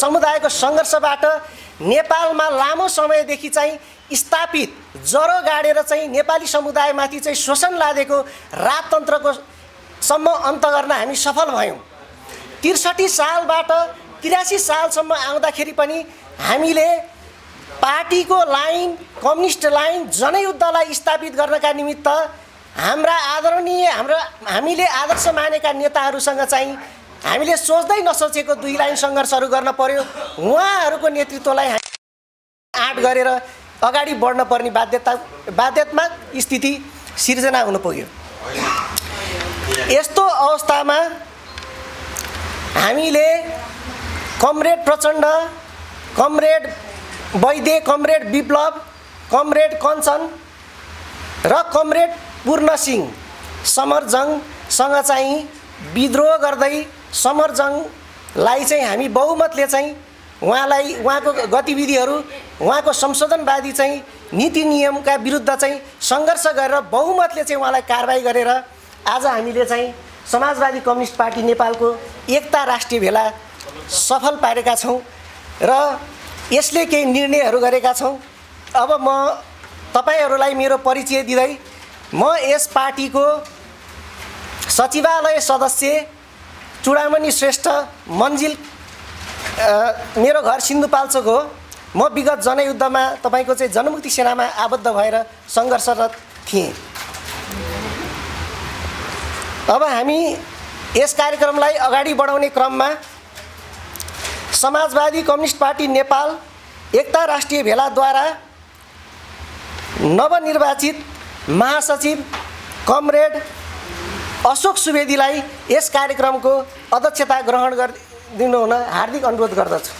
समुदायको सङ्घर्षबाट नेपालमा लामो समयदेखि चाहिँ स्थापित जरो गाडेर चाहिँ नेपाली समुदायमाथि चाहिँ शोषण लादेको राजतन्त्रको सम्म अन्त गर्न हामी सफल भयौँ। 63 सालबाट 83 सालसम्म आउँदाखेरि पनि हामीले पार्टीको लाइन, कम्युनिस्ट लाइन, जनयुद्धलाई स्थापित गर्नका निमित्त हामीले आदर्श मानेका नेताहरूसँग चाहिँ हामीले सोच्दै नसोचेको 2 लाइन सङ्घर्षहरू गर्न पर्यो। उहाँहरूको नेतृत्वलाई आँट गरेर अगाडि बढ्न पर्ने बाध्यतात्मक स्थिति सिर्जना हुन पुग्यो। यस्तो अवस्थामा हामीले कमरेड प्रचण्ड, कमरेड वैद्य, कमरेड विप्लव, कमरेड कञ्चन र कमरेड पूर्णसिंह समरजङसँग चाहिँ विद्रोह गर्दै समरजङलाई चाहिँ हामी बहुमतले चाहिँ उहाँको गतिविधिहरू, उहाँको संशोधनवादी चाहिँ नीति नियमका विरुद्ध चाहिँ सङ्घर्ष गरेर बहुमतले चाहिँ उहाँलाई कारबाही गरेर आज हामीले चाहिँ समाजवादी कम्युनिस्ट पार्टी नेपालको एकता राष्ट्रिय भेला सफल पारेका छौँ र यसले केही निर्णयहरू गरेका छौँ। अब म तपाईहरूलाई मेरो परिचय दिँदै म यस पार्टीको सचिवालय सदस्य चुडामणि श्रेष्ठ मन्जिल, मेरो घर सिन्धुपाल्चोक हो। म विगत जनयुद्धमा तपाईँको चाहिँ जनमुक्ति सेनामा आबद्ध भएर सङ्घर्षरत थिएँ। अब हामी यस कार्यक्रमलाई अगाडि बढाउने क्रममा समाजवादी कम्युनिस्ट पार्टी नेपाल एकता राष्ट्रिय भेलाद्वारा नवनिर्वाचित महासचिव कमरेड अशोक सुवेदीलाई यस कार्यक्रमको अध्यक्षता ग्रहण गरिदिनु हुन हार्दिक अनुरोध गर्दछु।